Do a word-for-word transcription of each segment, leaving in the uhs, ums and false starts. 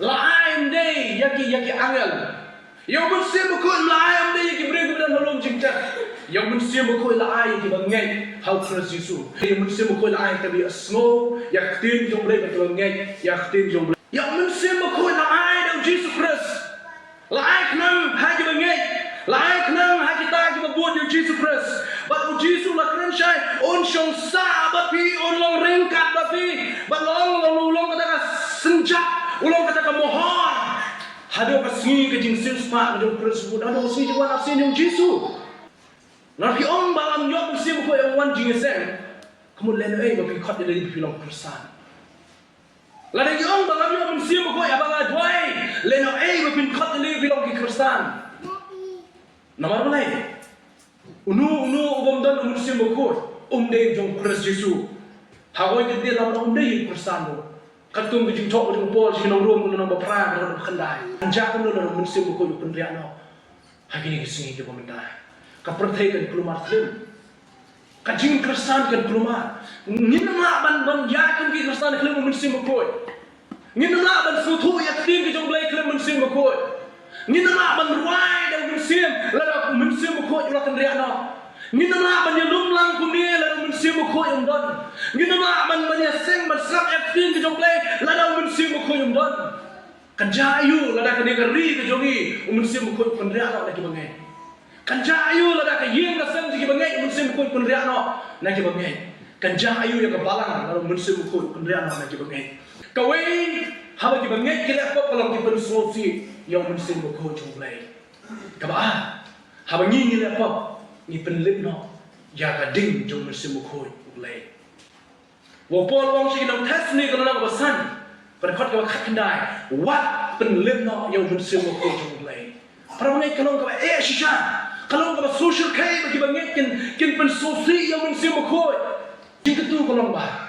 La ai ym dei ïa ki, ïa ki angel. Ïa u Mynsiem Bakhuid la ai ym dei ïa ki briew kiba don ha lum jingtep. Ïa u Mynsiem Bakhuid la ai ïa kiba ngeit ha u Khrist Jisu. Ïa u Mynsiem Bakhuid la ai ïa kiba ïohsngew ïa ka ktien jong U Blei, ïa kiba ngeit ïa ka ktien jong U Blei. Ïa u Mynsiem Bakhuid la ai da u Jisu Khrist. La ai khnang ha kiba ngeit. La ai khnang ha kita kiba bud ïa u Jisu Khrist. Bad u Jisu la kren shai, un shong sah bad phi, un long ryngkat bad phi. Bad long, long, long, long kata ka synjat, un long kata ka mohor. Haduh ka sngi ka jingsiewspah ka jong u Khrist, haduh ka sngi jingwan arsien jong u Jisu. Lada phi ong ba lam ïoh Mynsiem Bakhuid, ïa wan jingïaseng, ka mut lehnohei ba phi khot ïalade ba phi long Khristan. Lada ngi ong ba ngam ïoh Mynsiem Bakhuid, haba nga duwai, lehnohei ba phin khot ïalade ba phi long ki Khristan. Namar balei? Uno uno u bym don u Mynsiem Bakhuid, um dei jong u Khrist Jisu. Haba ngi kyntiat lada um dei u Khristan ruh. Katkum ka jingthoh ka jong u Paul sha ki nong Rom, u lynnong ba phra, ka dkhot ba khyndai. Kan jia kumno lada u Mynsiem Bakhuid u pynriah noh ha kine ki sngi kiba mynta? Ka pyrthei kan kulmar thlem. Ka jingkhristan kan kulmar. Ngim lah ban, ban ïaid kum ki Khristan khlem u Mynsiem Bakhuid. Ngim lah ban sngewthuh ïa ka ktien ka jong U Blei khlem u Mynsiem Bakhuid. Ngim lah ban rwai da u Mynsiem lada u Mynsiem Bakhuid u la kynriah noh. Ngim lah ban ïalum lang kumne lada u Mynsiem Bakhuid um don. Ngim lah ban, ban ïaseng ban sngap ïa ka ktien ka jong U Blei lada u Mynsiem Bakhuid um don. Kan jia aiu lada kane ka ri ka jong ngi u Mynsiem Bakhuid u pynriah noh na kiba ngeit? Kan jia aiu lada ka ïing ka sem jong kiba ngeit u Mynsiem Bakhuid u pynriah noh na kiba ngeit? Kan jia aiu ïa ka balang lada u Mynsiem Bakhuid u pynriah noh na kiba ngeit? Kawei, haba kiba ngeit ki leh pop ka long ki pynsngewsih ïa u Mynsiem Bakhuid jong U Blei. Kaba ar, haba ngi, ngi leh pop, ngi pynlip noh ïa ka ding jong u Mynsiem Bakhuid U Blei. Wa Paul u ong sha ki nong Thessaloni ka lynnong kaba san, ka dkhot kaba khatkhyndai, wat pynlip noh ïa u Mynsiem Bakhuid jong U Blei. Para bangeit, ka long kaba eh shisha, ka long kaba sngewsih ba kiba ngeit kin, kin pynsngewsih ïa u Mynsiem Bakhuid. Jingkyntu ka long ba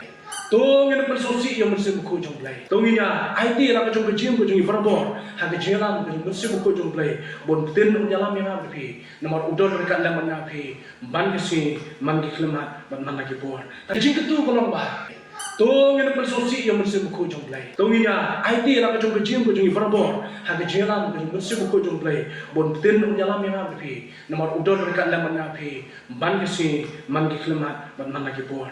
to ngin pynsngewsih ïa u Mynsiem Bakhuid jong U Blei. To ngin ïa aiti la ka jong ka jingim ka jong ngi barabor ha ka jingïalam ka jong u Mynsiem Bakhuid jong U Blei. Bun ktien un ïalam ïa nga bad phi. Namar u don ryngkat lem bad nga bad phi man ka sngi, man ki khyllipmat bad man la ki por. Ka jingkyntu ka long ba to ngin pynsngewsih ïa u Mynsiem Bakhuid jong U Blei. To ngin ïa aiti la ka jong ka jingim ka jong ngi barabor ha ka jingïalam ka jong u Mynsiem Bakhuid jong U Blei. Bun ktien un ïalam ïa nga bad phi. Namar u don ryngkat lem bad nga bad phi man ka sngi, man ki khyllipmat bad man la ki por.